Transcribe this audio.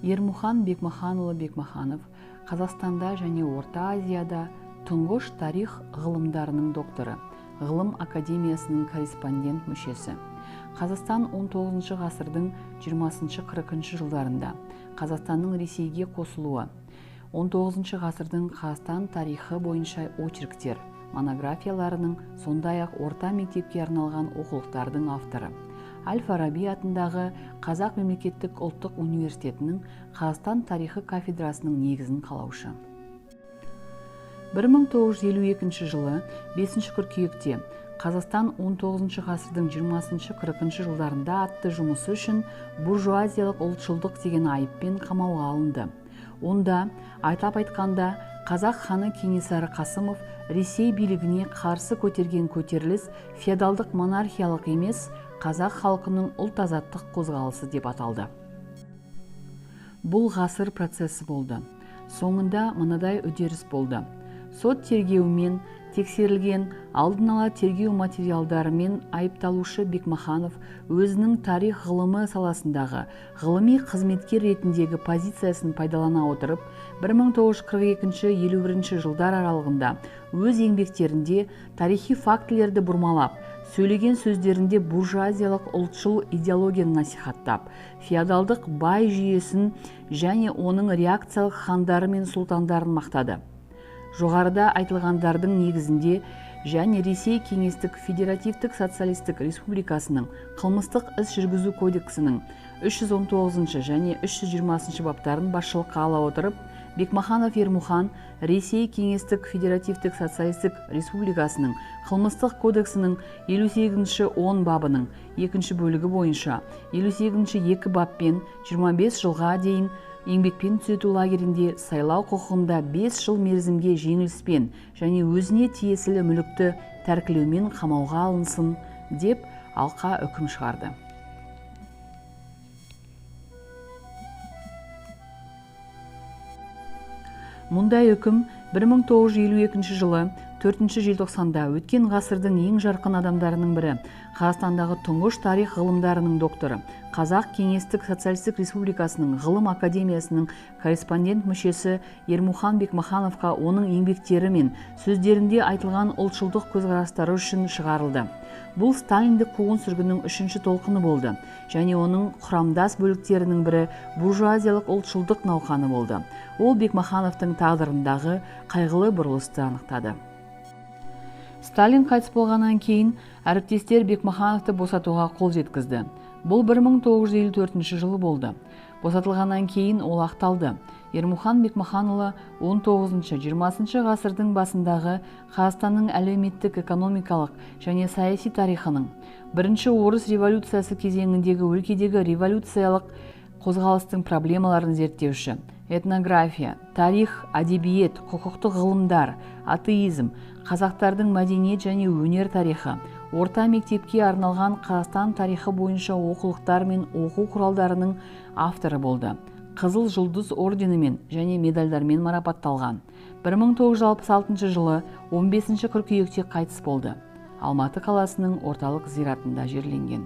Ермұхан Бекмаханұлы Бекмаханов Қазақстанда және Орта Азияда тұңғыш тарих ғылымдарының докторы, Ғылым академиясының корреспондент мүшесі. Қазақстан 19 ғасырдың 20-40 жылдарында Қазақстанның Ресейге қосылуы, 19 ғасырдың Қазақстан тарихы бойынша очерктер, монографияларының, сондай-ақ орта мектепке арналған оқулықтардың авторы. Әл-Фараби атындағы Қазақ мемлекеттік ұлттық университетінің Қазақстан тарихы кафедрасының негізін қалаушы. 1952 жылы 5 қыркүйекте Қазақстан 19 ғасырдың 20-40 жылдарында атты жұмысы үшін буржуазиялық ұлтшылдық деген айыппен қамауға алынды. Онда, атап айтқанда, қазақ ханы Кенесары Қасымов Ресей билігіне қарсы көтерген көтеріліс феодалдық монархиялық емес, қазақ халқының ұлт азаттық қозғалысы деп аталды. Бұл ғасыр процесі болды. Соңында мынадай үдеріс болды. Сот тергеуімен тексерілген алдын ала тергеу материалдарымен айыпталушы Бекмаханов өзінің тарих ғылымы саласындағы ғылыми қызметкер ретіндегі позициясын пайдалана отырып, 1942-51 жылдар аралығында өз еңбектерінде тарихи фактілерді бұрмалап, сөйлеген сөздерінде буржуазиялық ұлтшыл идеологияны насихаттап, феодалдық бай жүйесін және оның реакциялық хандары мен сұлтандарын мақтады. Жоғарыда айтылғандардың негізінде және Ресей Кеңестік Федеративтік Социалистік Республикасының қылмыстық іс жүргізу кодексінің 319 және 320 баптарын басшылыққа ала отырып, Бекмаханов Ермұхан Ресей Кеңестік Федеративтік Социалистік Республикасының қылмыстық кодексінің 58-10 бабының екінші бөлігі бойынша 58-2 баппен 25 жылға дейін еңбекпен түзету лагерінде сайлау құқығында 5 жыл мерзімге жеңіліспен және өзіне тиесілі мүлікті тәркілеумен қамауға алынсын деп алқа үкім шығарды. Мұндай үкім 1952 жылы 4 желтоқсанда өткен ғасырдың ең жарқын адамдарының бірі, Қазақстандағы тұңғыш тарих ғылымдарының докторы, Қазақ Кеңестік Социалистік Республикасының Ғылым академиясының корреспондент мүшесі Ермұхан Бекмахановқа оның еңбектері мен сөздерінде айтылған ұлтшылдық көзқарастары үшін шығарылды. Бұл сталиндік қуғын-сүргіннің үшінші толқыны болды және оның құрамдас бөліктерінің бірі буржуазиялық ұлтшылдық науқаны болды. Ол Бекмахановтың тағдырындағы қайғылы бұрылысты анықтады. Сталин қайтыс болғаннан кейін әріптестер Бекмахановты босатуға қол жеткізді. Бұл 1954 жылы болды. Босатылғаннан кейін ол ақталды. Ермұхан Бекмаханұлы 19-20 ғасырдың басындағы Қазақстанның әлеуметтік, экономикалық және саяси тарихының, бірінші орыс революциясы кезеңіндегі өлкедегі революциялық қозғалыстың проблемаларын зерттеуші, этнография, тарих, әдебиет, құқықтық ғылымдар, атеизм, қазақтардың мәдениет және өнер тарихы, орта мектепке арналған Қазақстан тарихы бойынша оқулықтар мен оқу құралдарының авторы болды. Қызыл жұлдыз орденімен және медальдармен марапатталған. 1966 жылы 15 қыркүйекте қайтыс болды. Алматы қаласының орталық зиратында жерленген.